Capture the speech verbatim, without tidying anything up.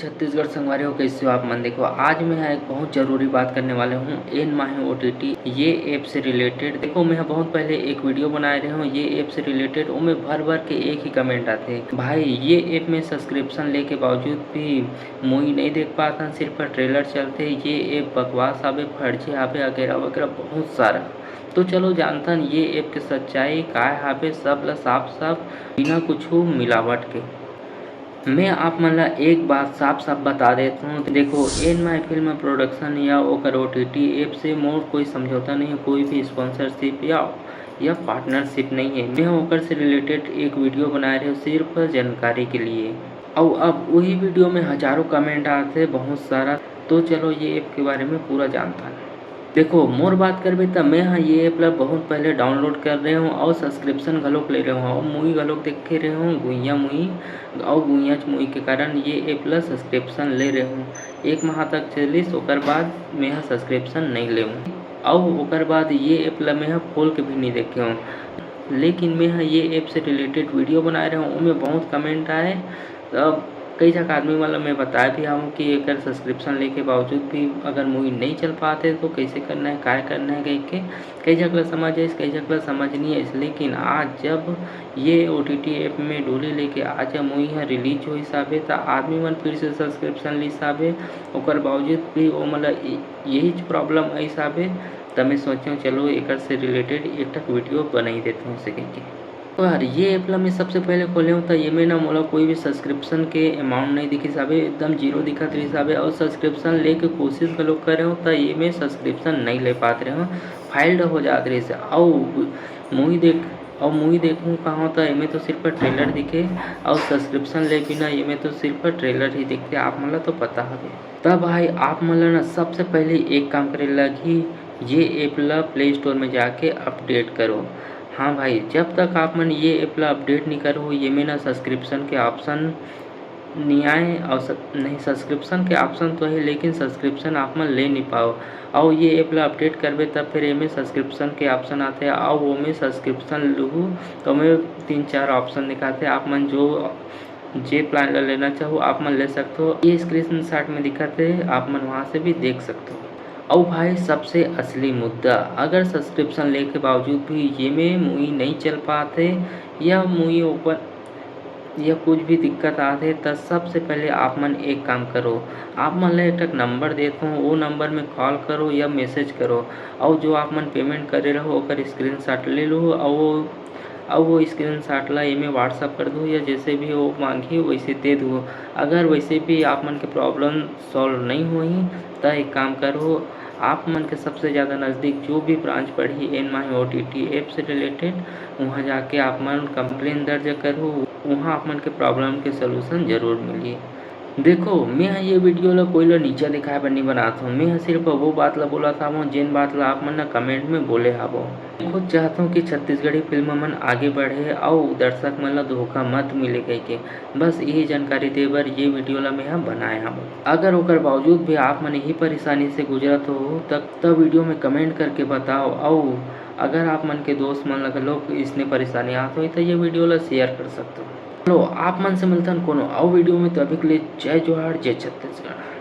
छत्तीसगढ़ संगवारी हो, कैसे हो आप मन? देखो, आज मैं ह एक बहुत जरूरी बात करने वाले हूँ, एन माही ओ टी टी ये ऐप से रिलेटेड। देखो, मैं ह बहुत पहले एक वीडियो बनाए रहे हूँ ये ऐप से रिलेटेड, ओमे भर भर के एक ही कमेंट आथे, "भाई, ये ऐप में सब्सक्रिप्शन लेके बावजूद भी मुई नहीं देख पात हन, सिर्फ ट्रेलर चलथे, ये ऐप बकवास आबे, फर्जी आबे", वगैरह वगैरह बहुत सारा। तो चलो जानथन ये ऐप के सच्चाई काय हाबे, सब ला साफ साफ, बिना कुछ मिलावट के। मैं आप मन ला एक बात साफ साफ बता देत हूँ, देखो, एन माही फिल्म प्रोडक्शन या ओकर ओ टी टी ऐप से मोर कोई समझौता नहीं है, कोई भी स्पॉन्सरशिप या, या पार्टनरशिप नहीं है। मैं ओकर से रिलेटेड एक वीडियो बनाए रहे हूँ सिर्फ जानकारी के लिए। अउ अब वही वीडियो में हजारों कमेंट आते बहुत सारा। तो चलो ये ऐप के बारे में पूरा जानथन। देखो, मोर बात करबे त मैं ह ये ऐप ला बहुत पहले डाउनलोड कर रहे हूँ अउ सब्सक्रिप्शन घलोक ले रहे हूँ अउ मुई घलोक देखे रहे हूँ गुइया मुई अउ गुइयाच मुई के कारण ये ऐप ला सब्सक्रिप्शन ले रहे हूँ। एक माह तक चलिस, ओकर बाद मैं ह सब्सक्रिप्शन नहीं लेहूँ अउ ओकर बाद ये ऐप ला मैं ह खोल के भी नहीं देखे हूँ। लेकिन मैं ह ये ऐप से रिलेटेड वीडियो बनाए रहे हूँ, ओमे बहुत कमेंट आए। अब कई झक आदमी मन ल मैं बताए भी हूँ कि एकर सब्सक्रिप्शन लेके बावजूद भी अगर मुई नहीं चल पाते तो कैसे करना है, काय करना है कह के। कई झक ल समझ आइस, कई झक ल समझ नहीं आइस। लेकिन आज जब ये ओ टी टी ऐप में डोली लेके आज मुई ह रिलीज होइस हाबे, त आदमी मन फिर से सब्सक्रिप्शन लिस हाबे, ओकर बावजूद भी ओमन ल इ-, यही प्रॉब्लम आइस हाबे। त मैं सोचें, चलो एकर से रिलेटेड एक ठक वीडियो बनाई देते हैं से कह के। तो यार, ये ऐप ला मैं सबसे पहले खोले हूँ, त ये में ना मोला कोई भी सब्सक्रिप्शन के अमाउंट नहीं दिखिस हाबे, एकदम जीरो दिखत रहिस हाबे, और सब्सक्रिप्शन लेके कोशिश घलो करे हूँ, त ये में सब्सक्रिप्शन नहीं ले पात रहे हूँ, फेल्ड हो जात रहिस। अउ मुई देख, अउ मुई देखूँ कहाँ, त एमे तो सिर्फ ट्रेलर दिखे, अउ सब्सक्रिप्शन ले बिना एमे तो सिर्फ ट्रेलर ही दिखते, आप मन ला तो पता हवे। तब भाई, आप मन ला ना सबसे पहले एक काम करे लगही, ये ऐप ला प्ले स्टोर में जाके अपडेट करो। हाँ भाई, जब तक आप मन ये ऐप ला अपडेट नहीं करो, ये में ना सब्सक्रिप्शन के ऑप्शन नहीं आए, और सब, नहीं, सब्सक्रिप्शन के ऑप्शन तो है, लेकिन सब्सक्रिप्शन आप मन ले नहीं पाओ। और ये ऐप ला अपडेट करबे, तब फिर एमे सब्सक्रिप्शन के ऑप्शन आते, और वो में सब्सक्रिप्शन लूहू, तो ओमे तीन चार ऑप्शन दिखाते। आप मन जो, जे प्लान ला लेना चाहो, आप मन ले सकते हो। ये स्क्रीनशॉट में दिखत है, आप मन वहाँ से भी देख सकते हो। और भाई, सबसे असली मुद्दा, अगर सब्सक्रिप्शन लेके बावजूद भी ये में मुई नहीं चल पाते या मुई ओपन या कुछ भी दिक्कत आते, त सबसे पहले आप मन एक काम करो, आप मन ला एक ठक नंबर देत हूँ, वो नंबर में कॉल करो या मैसेज करो, और जो आप मन पेमेंट करे रहो, ओकर स्क्रीनशॉट ले लो, और वो, और वो स्क्रीनशॉट ला एमे WhatsApp कर दो, या जैसे भी वो मांगी, वैसे दे दो। अगर वैसे भी आप मन के प्रॉब्लम सॉल्व नहीं होही, त एक काम करो, आप मन के सबसे ज़्यादा नज़दीक जो भी ब्रांच पड़ही एन माही ओ टी टी ऐप से रिलेटेड, वहाँ जाके आप मन कंप्लेन दर्ज करो, वहाँ आप मन के प्रॉब्लम के सॉल्यूशन जरूर मिलही। देखो, मैं ह ये वीडियो ला कोई ला नीचा दिखाए बर नहीं बनात हूँ, मैं ह सिर्फ वो बात ला बोलत हवं, जेन बात ला आप मन न कमेंट में बोले हवो। मैं खुद चाहत हूँ कि छत्तीसगढ़ी फिल्म मन आगे बढ़े अउ दर्शक मन ला धोखा मत मिले कह के, बस यही जानकारी दे बर ये वीडियो ला मैं ह बनाए हवं। अगर ओकर बावजूद भी आप मन यही परेशानी से गुजरत हो, त, त वीडियो में कमेंट करके बताओ, अउ अगर आप मन के दोस्त मन ला घलोक इसने परेशानी आत होही, त ये वीडियो ला शेयर कर सकते हो। चलो, आप मन से मिलथन कोनो अउ वीडियो में, तभी के लिए जय जोहार, जय छत्तीसगढ़।